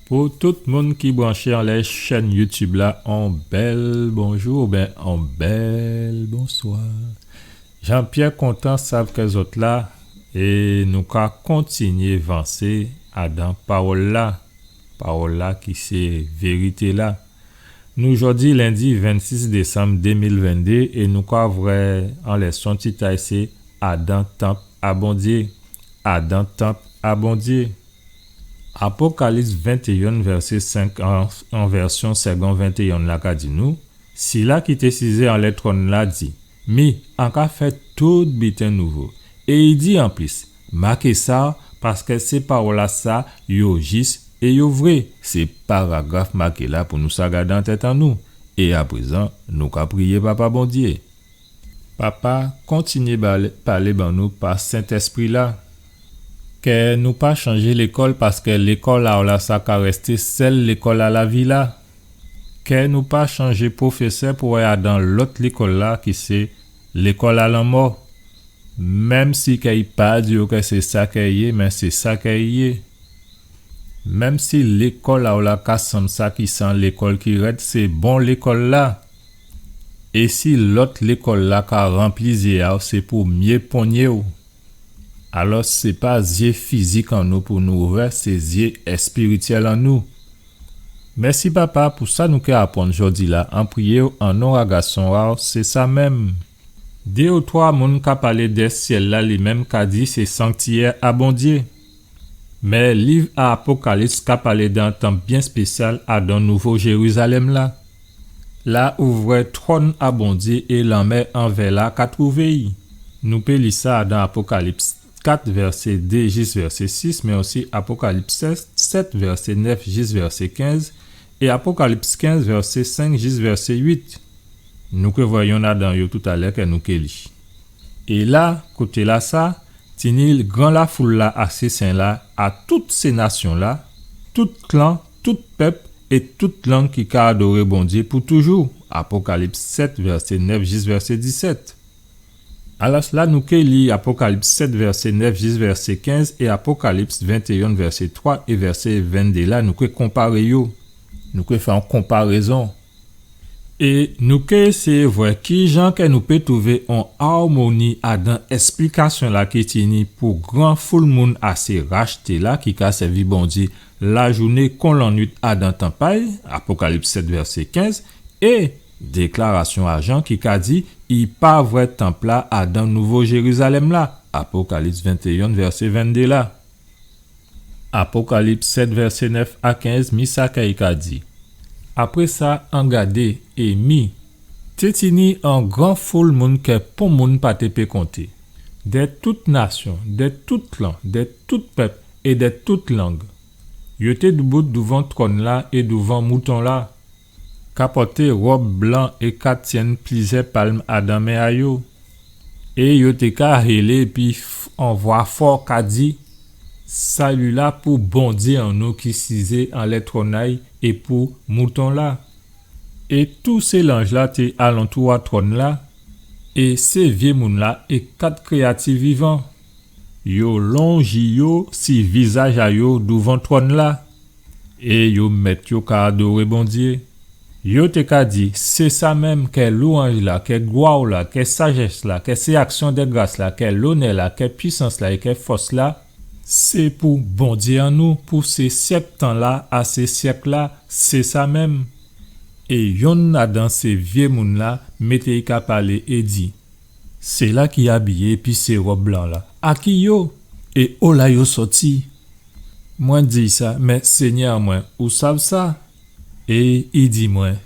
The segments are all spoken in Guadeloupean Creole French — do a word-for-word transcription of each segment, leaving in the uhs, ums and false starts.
Pou tout moun ki branché anlè chèn YouTube la, on bèl bonjou oubyen on bèl bonswa. Jean-Pierre kontan sav kè zòt la, é nou ka kontinyé vansé adan pawòl-la, pawòl-la ki sé vérité-la. Nou jòdi lendi vennsis désanm dé mil venndé é nou ka vwè an lèson tit a'y sé Adan tanp a Bondyé. Adan tanp a Bondyé. Apokalips ventéyen, vèsé senk, an, an vèsyon Segond ventéyen la ka di nou, sila ki té sizé anlè twòn-la di, mi, an ka fè tout biten nouvo. É i di anplis, maké sa, paskè sé pawòl-lasa, yo jis é yo vré. Sé paragraf maké la pou nou sa gadé an tèt an nou. É aprézan, nou ka priyé Papa Bondyé. Papa, kontinyé balé-, palé ban nou pa Sentèspri-la. Kè nou pa chanjé lékòl, paskè lékòl a'w la sa ka rèsté sèl lékòl a lavi-la. Kè nou pa chanjé pwofésè pou ay adan lòt lékòl-la ki sé lékòl a lanmò. Menm si kè i pa di yo kè sé sa kè i yé, mé sé sa kè i yé. Menm si lékòl a'w la ka sanm sa ki sé on lékòl ki rèd, sé bon lékòl-la. É si lòt lékòl-la ka ranpli zyé a'w, sé pou myé ponyé'w. Alò, sé pa zyé fizik an nou pou nou ouvè, sé zyé èspirityèl an nou. Mèsi, Papa, pou sa nou ké aprann jòdi-la, an priyé'w an non a Gason a'w, sé sa menm. Dé ou twa moun ka palé dè syèl-la, li menm ka di sé sanktiyè a Bondyé. Mé liv a Apokalips ka palé dè on tanp byen spésyal adan Nouvo Jérizalèm la. La ou vwè twòn a Bondyé é lanmè an vè la ka twouvé'y. Nou pé li sa adan Apokalips kat, vèsé dé jis vèsé sis, mé osi Apokalips sèt, vèsé nèf jis vèsé kenz, é Apokalips kenz, vèsé senk jis vèsé uit. Nou ké vwè yonn adan yo toutalè kè nou ké li. É la, koté-lasa, tini gran lafoul-la a sé sen-la, a tout sé nasyon-la, tout klan, tout pèp é tout lang ki ka adoré Bondyé pou toujou. Apokalips sèt, vèsé nèf jis vèsé disèt. Alò, la nou ké li Apokalips sèt, vèsé nèf jis vèsé kenz, é Apokalips ventéyen, vèsé twa é vèsé venndé la, nou ké konparé yo. Nou ké fè on konparézon. É nou ké éséyé vwè kijan kè nou pé twouvé on armoni adan èsplikasyon-la ki tini pou gran foul moun a sé rachté-la ki ka sèvi Bondyé lajouné kon lannuit adan tanp a'y, Apokalips sèt vèsé kenz, é déklarasyon a Jan ki ka di i pa vwè tanp-la adan Nouvo Jérizalèm la, Apokalips ventéyen vèsé venndé la. Apokalips sèt, vèsé nèf a kenz, mi sa kè i ka di. Apré sa, an gadé, é mi, té tini on gran foul moun kè pon moun pa té pé konté, dè tout nasyon, dè tout klan, dè tout pèp é dè tout lang. Yo té doubout douvan twòn-la é douvan Mouton-la, ka pòté wòb blan é ka tyenn plizyè palm adan men a yo. É yo té ka hélé épi f-, on vwa fò ka di, sali-la pou Bondyé an nou ki sizé anlè twòn a'y é pou Mouton-la. É tout sé lanj-la té alantou a twòn-la, é sé vyé moun-la é kat kréyati vivan. Yo lonji yo si vizaj a yo douvan twòn-la. É yo mèt yo ka adoré Bondyé. Yo té ka di, sé sa menm, kè lwanj-la, kè glwa-la, kè sajès-la, kè sé aksyon dè gras-la, kè lonè-la, kè pwisans-la é kè fòs-la, sé pou Bondyé an nou, pou sé syèk tan-la a sé syèk-la, sé sa menm. É yonn adan sé vyé moun-la mété'y ka palé é di, Séla ki abiyé épi sé wòb blan-la, a ki yo? É ola yo sòti? Mwen di sa, mé Senyè mwen, ou sav sa? É i di mwen,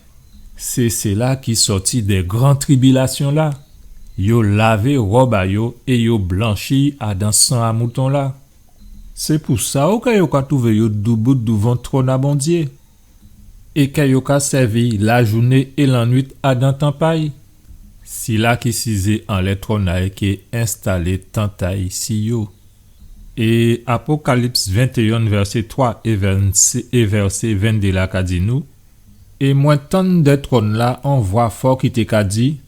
sé séla ki sòti dè gran tribilasyon-la. Yo lavé wòb a yo é yo blanchi adan san a Mouton-la. Sé pou sa ou kè yo ka twouvé yo doubout douvan twòn a Bondyé. É kè yo ka sèvi'y lajouné é lannuit adan tanp a'y. Sila ki sizé anlè twòn a'y ké enstalé tant a'y si yo. É Apokalips ventéyen, vèsé twa é vèsé, é vèsé venndé la ka di nou, é mwen tann dè twòn-la on vwa fò ki té ka di,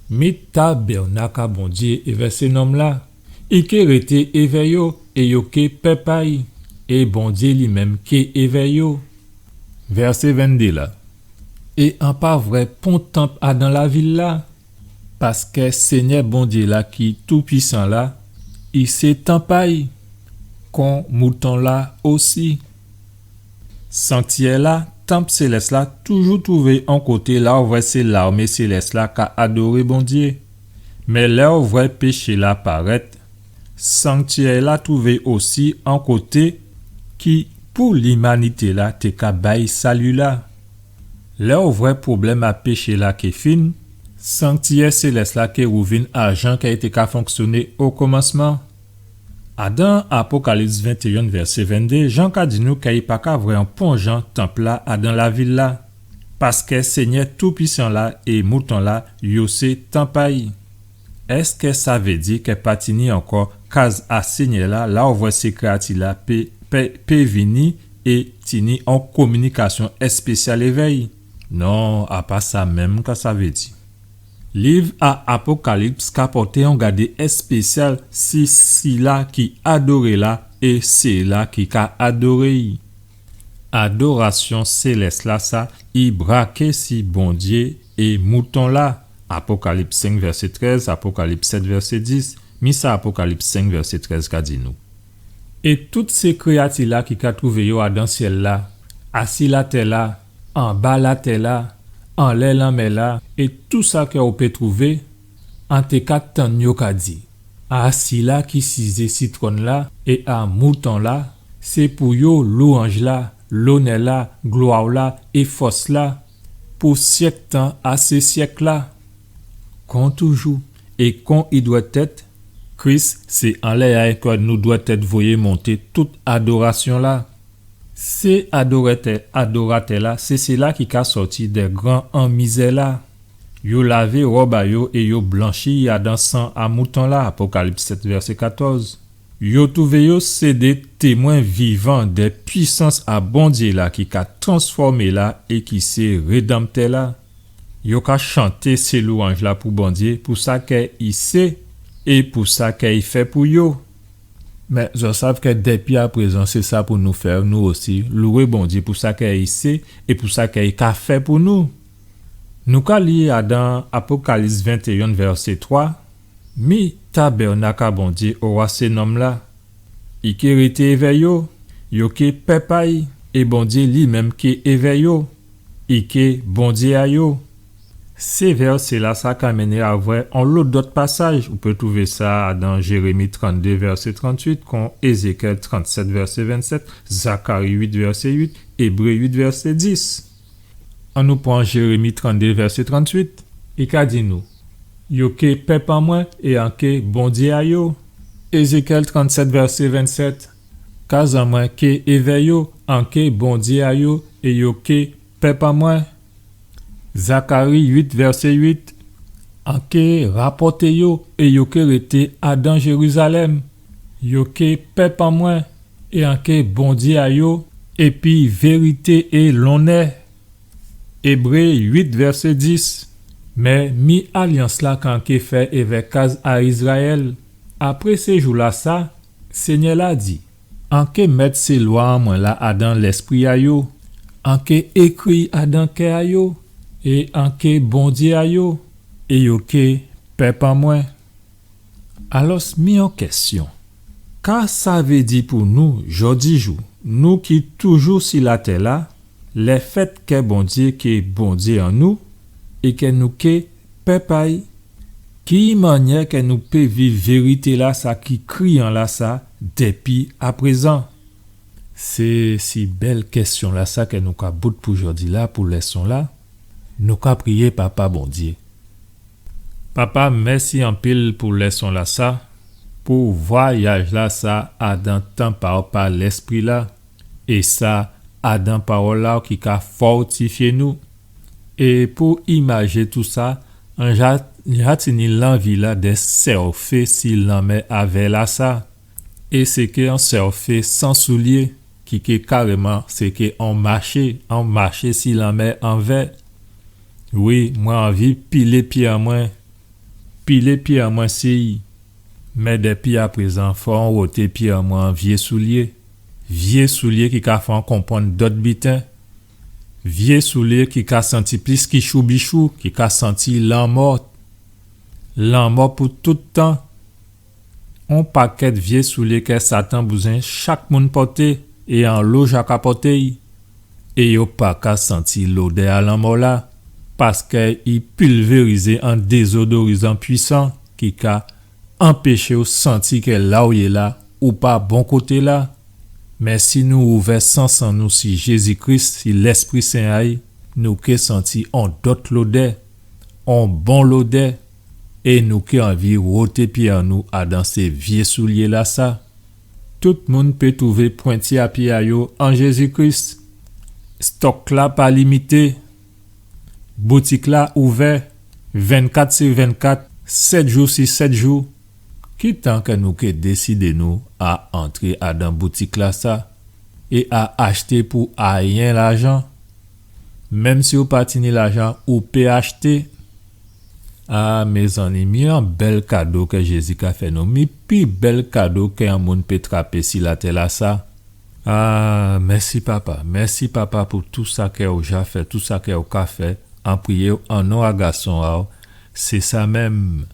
Mi tabènak a Bondyé èvè sé nonm-la, i ké rété èvè yo, é yo ké pèp a'y, é Bondyé li menm ké èvè yo. Vèsé venndé la. É an pa vwè pon tanp adan lavil-la, paskè Sényè Bondyé-la ki Toupwisan la, i sé tanp a-y, kon mouton-la osi. Sanktiyè-la, tanp sélès-la, toujou twouvé on koté la ou vwè sé larmé sélès-la ka adoré Bondyé. Mé lè ou vwè péché-la parèt, sanktiyè-la twouvé osi on koté ki, pou limanité-la, té ka bay sali-la. Lè ou vwè pwoblèm a péché-la ké fin, sanktiyè sélès-la ké wouvin a jan kè i té ka fonksyoné o komansman. Adan Apokalips ventéyen, vèsé venndé, Jan ka di nou kè i pa ka vwè on pon jan tanp-la adan lavil-la, paskè Sényè Toupwisan la é Mouton-la, yo sé tanp a-y. Èskè sa vé di kè pa tini ankò kaz a Sényè-la, la ou vwè sé kréyati-la pé, pé, pé vini é tini on kominikasyon èspésyal évè-y? Non, a pa sa menm kè sa vé di. Liv a Apokalips ka pòté on gadé èspésyal si sila ki adoré la é sila ki ka adoré-y. Adorasyon sélès-la sa, i braké si Bondyé é Mouton-la. Apokalips senk vèsé trèz, Apokalips sèt vèsé dis, mi sa Apokalips senk vèsé trèz ka di nou. É tout sé kréyati-la ki ka twouvé yo adan syèl-la, asi latè-la, anba latè-la, anlè lanmè-la, é tou sa kè ou pé twouvé, an té ka tann yo ka di, a sila ki sizé si twòn-la é a Mouton-la, sé pou yo lwanj-la, lonè-la, glwa-la é fòs-la, pou syèk tan a sé syèk-la. Kon toujou, é kon i dwèt èt, Kris sé anlè a-y kè nou dwèt èt voyé monté tout adorasyon-la. Sé adoratè, adoratè-la, sé sila ki ka sòti dè gran an mizè-la. Yo lavé wòb a yo é yo blanchi adan san a Mouton-la, Apokalips sèt vèsé katòz. Yo twouvé yo sé dé témwen vivan dè pwisans a Bondyé-la ki ka transfòmé la é ki sé Rédanmtè-la. Yo ka chanté sé lwanj-la pou Bondyé, pou sa kè i sé é pou sa kè i fè pou yo. Mé zò sav kè dépi aprézan sé sa pou nou fè, nou osi, lwé Bondyé pou sa kè i sé é pou sa kè i ka fè pou nou. Nou ka li adan Apokalips ventéyen vèsé twa, Mi tabènak a Bondyé owa sé nonm-la. I ké rété évè yo, yo ké pèp a-y, é Bondyé li menm ké évè yo, i ké Bondyé a yo. Sé vèsé-la sa ka mennen a vwè on lot dòt pasaj. Ou pé twouvé sa adan Jérémi tranndé vèsé tranntuit, kon Ézékyèl trannsèt vèsé vennsèt, Zakari uit vèsé uit, Ébré uit vèsé dis. Annou pran Jérémi tranndé vèsé tranntuit. I ka di nou, yo ké pèp an mwen é an ké Bondyé a yo. Ézékyèl trannsèt vèsé vennsèt, kaz an mwen ké évè yo, an ké Bondyé a yo é yo ké pèp an mwen. Zakari uit vèsé uit, an ké rapòté yo é yo ké rété adan Jérizalèm. Yo ké pèp an mwen é an ké Bondyé a yo, épi vérité é lonnè. Ébré uit vèsé dis. Mé mi alyans-la k'an ké fè évè kaz a Izrayèl. Apré sé jou-lasa, Sényè-la di, an ké mèt sé lwa an mwen la adan lèspri a yo, an ké ékri adan kè a yo, é an ké Bondyé a yo, é yo ké pèp an mwen. Alòs, mi on kèsyon. Ka sa vé di pou nou, jòdijou, nou ki toujou si latè-la, lèfèt kè Bondyé ké Bondyé an nou, é kè nou ké pèp a-y, ki mannyè kè nou pé viv vérité-lasa ki kriyan lasa dépi aprézan? Sé si bèl kèsyon-lasa kè nou ka bout pou jòdi-la, pou lèson-la. Nou ka priyé Papa Bondyé. Papa, mèsi anpil pou lèson-lasa, pou vwayaj-lasa adan tanp a-w pa Lèspri-la, é sa adan pawòl-la ki ka fòtifyé nou. É pou imajé tousa, an ja, ja tini lanvi-la dè sèfé si lanmè a vè-lasa. É sé ké on sèfé san soulyé, ki ké karéman, sé ké on maché, on maché si lanmè an vè. Wi, mwen anvi pilé pyé an mwen, pilé pyé an mwen si-y. Mé dépi aprézan, fò an woté pyé an mwen an vyé soulyé. Vyé soulyé ki ka fè an konprann dòt biten. Vyé soulyé ki ka santi plis ki choubichou, ki ka santi lanmò. Lanmò pou tout tan. On pakèt vyé soulyé kè Satan bouzwen chak moun pòté, é anlo ja ka pòté'y. É yo pa ka santi lodè a lanmò-la, paskè i pilvérizé an dézodorizan pwisan ki ka anpéché'w santi kè la ou yé la, ou pa bon koté-la. Mé si nou ouvè sans an nou si Jézi Kris, si Lèspri Sen a'y, nou ké santi on dòt lodè, on bon lodè, é nou ké anvi woté pyé an nou adan sé vyé soulyé-lasa. Tout moun pé twouvé pwenti a pyé a yo an Jézi Kris. Stòk-la pa limité. Boutik-la ouvè vennkat si vennkat, sèt jou si sèt jou. Ki tan kè nou ké désidé nou a antré adan boutik-lasa é a achté pou ayen lajan? Menm si ou pa tini lajan, ou pé achté. A, mézanmi, mi on bèl kado kè Jézi ka fè nou, mi pi bèl kado kè on moun pé trapé si latè-lasa. A, mèsi, Papa. Mèsi, Papa, pou tou sa kè ou ja fè, tou sa kè ou ka fè. An priyé'w, an non a Gason a'w. Sé sa menm.